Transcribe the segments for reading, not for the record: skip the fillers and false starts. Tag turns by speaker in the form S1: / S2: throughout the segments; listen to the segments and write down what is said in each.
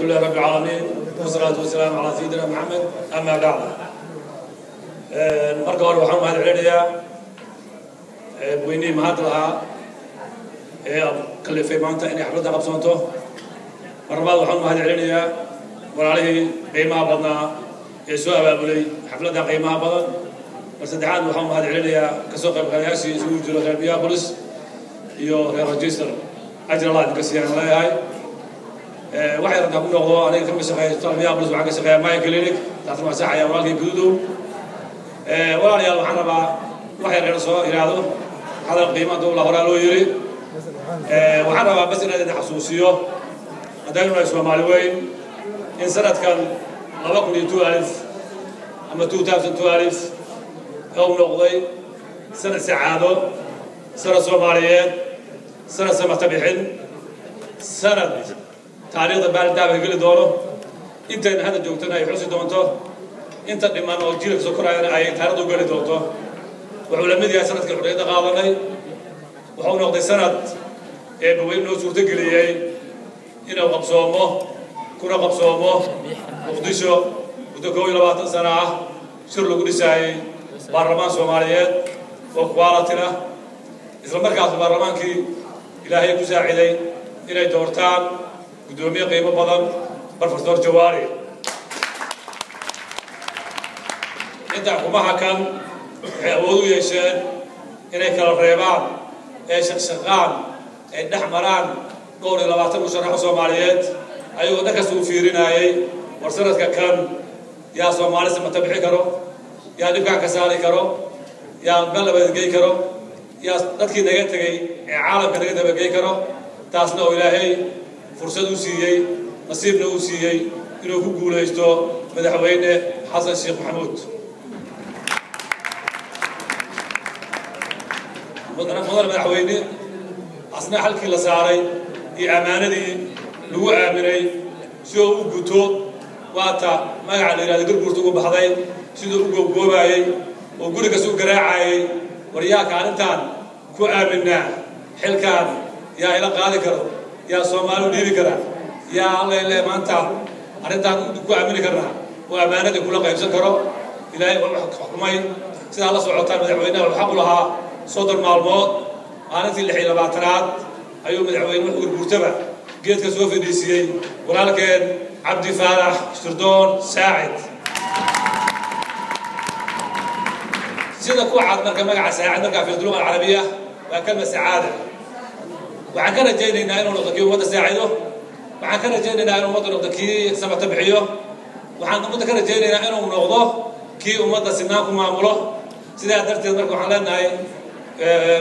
S1: لله رب العالمين، والصلاة والسلام على سيدنا محمد، أما بعد. Marka hore waxaan mahad celinayaa weynihii mahad lahaa ee kalifay maanta inay xafladda qabsoonto. Mar labaad waxaan mahad celinayaa walaalihii qiimaha badnaa ee soo abaabulay xafladda qiimaha badan. Mar saddexaad waxaan mahad celinayaa kasoo qaybgalayaashii isugu jiro reer Minneapolis iyo reer Rochester. Ajir Allah idinka siiyaan leeyahay. Waxay rabtaa ku noqdo, aniga kama shaqeeya isbitaal Minneapolis, waxaan ka shaqeeyaa Mayo Clinic. Taasna waa saxaya walaalkii Gududow. Walaalayaal, waxaan rabaa wax yar inaan soo iraahdo. Hadal qiima dowla horaa loo yiri. Waxaan rabaa bas inaan idin xasuusiyo, haddaynu nahay Soomaali weyn, in sanadkan 2012 ama 2012 uu noqday sanad sacaado, sanad Soomaaliyeed, sanad samata bixin, sanad taariikhda baaldaaba geli doono. Intayna hadda joogtana ay xusi doonto, inta dhiman oo jiilka soo koraayana ay taariikhda u geli doonto. Wuxuu la mid yahay sanadkii xorriyadda qaadanay. Wuxuu noqday sanad Eebbaweyn noo suurtogeliyey inuu qabsoomo, kuna qabsoomo Muqdisho muddo 21 sano ah, shir lagu dhisaayey baarlamaan Soomaaliyeed oo quality ah. Isla markaas baarlamaankii Ilaahay ku saaciday inay doortaan guddoomiye qiimo badan, Professor Jawaari. Intaa kumaha kan waxay awood u yeesheen inay kala reebaan ee shaqshaqaan ay dhex maraan dhowr iyo labaatan musharaxo Soomaaliyeed, ayagoo dhan kasta u fiirinayay: war sanadka kan yaa Soomaali samata bixi karo, yaa dhibkaan ka saari karo, yaa meel nabadgey karo, yaa dadkii naga tegey ee caalamka naga dabagey karo? Taasna oo Ilaahay fursad u siiyey, nasiibna u siiyey inuu ku guulaysto Madaxweyne Xasan Sheekh Maxamuud. Mudane madaxweyne, asna xalkii la saaray iyo ammaanadii lagu aaminay si uu u guto, waata magaca la yidhahdo Garguurta ugu baxday, siduu u goobgoobayey oo guri kasta u garaacayay: war yaa kaalintaan ku aaminaa xilkaan, yaa ila qaadi karo, yaa Soomaali u dhiibi kara, yaa Alla maanta arrintaan ku aamini karnaa oo ammaanadii kula qaybsan karo? Ilaahay waa xukumay. Sidaa la socotaan, madaxweynaha wuxuu xaq u lahaa 30 maalmood. Maalintii 26aad ayuu madaxweyne wuxuu Gurguurtaba geedka soo fadhiisiiyey walaalkeen Cabdi Faarax Shirdoon Saacid. Sida ku cad marka magaca Saacid markaa fi luga alcarabiya waa kalma sacaada. Waxaan ka rajaynaynaa inuu noqdo kii ummadda saacido. Waxaan ka rajaynaynaa inuu ummadda noqdo kii samata bixiyo. Waxaan ummadda ka rajaynaynaa inuu noqdo kii ummadda sinaan ku maamulo. Sidaa darteed marka waxaan leenahay,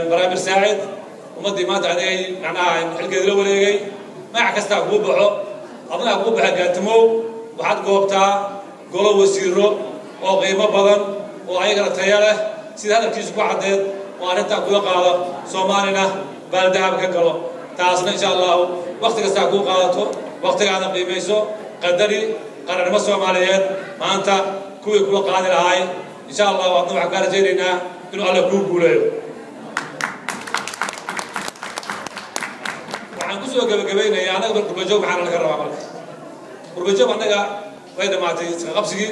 S1: baraamir Saacid, ummaddii maanta adigay macnaha xilkeeda la wareegay. Magac kastaa kuu baxo, adnaha kuu baxa gaatimow. Waxaad goobtaa golo wasiiro oo qiimo badan oo ayagana taya leh, sida hadalkiisu ku caddeed, oo arrintaa kula qaado, Soomaalina baaldahab ka galo. Taasna insha Allahu wakti kastaa kuu qaadato, waktigaada qiimayso, qadari qarannimo Soomaaliyeed maanta kuwii kula qaadi lahaay. Insha Allahu adna waxaan kaa rajaynaynaa inuu Alla kuu guuleeyo. Waxaan kusoo gabagabaynayaa, annaga mar qurbajoog maxaana laga rabaa? Marka qurbajoog annaga way dhammaatay iska qabsigii,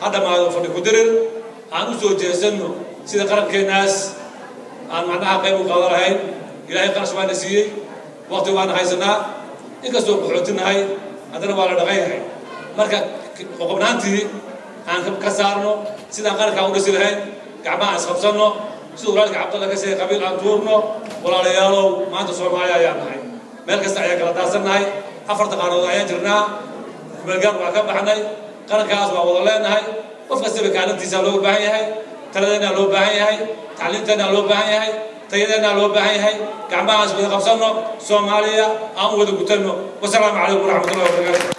S1: ha dhammaado fadhi ku dirir. Aan u soo jeesanno sida qarankeennaas aan macnaha qayb u qaadan lahayn. Ilaahay qarash waana siiyey, waqti waana haysanaa. Inkastoo qaxootinahay, haddana waa la dhaqan yahay. Marka qoqobnaantii aan ka saarno sidaan qarankaa u dhisi lahayn, gacmaha aan isqabsanno, siduu walaalka Cabdalla ka sheegay, qabiil aan tuurno. Walaalayaalow, maanta Soomaaliya ayaan nahay, meel kasta ayaan kala daadsannahay, afarta qaaradood ayaan jirnaa, kumeelgaar waa ka baxnay, qarankaas waa wada leenahay. Qof kastaba kaalintiisaa looga baahan yahay, taladeennaa loo baahan yahay, tacliinteennaa loo baahan yahay, tayadeennaa loo baahan yahay. Gacmahaas wada qabsanno, Soomaaliya aan u wada gutanno. Wasalaamu calaykum waraxmatullahi wabarakaatu.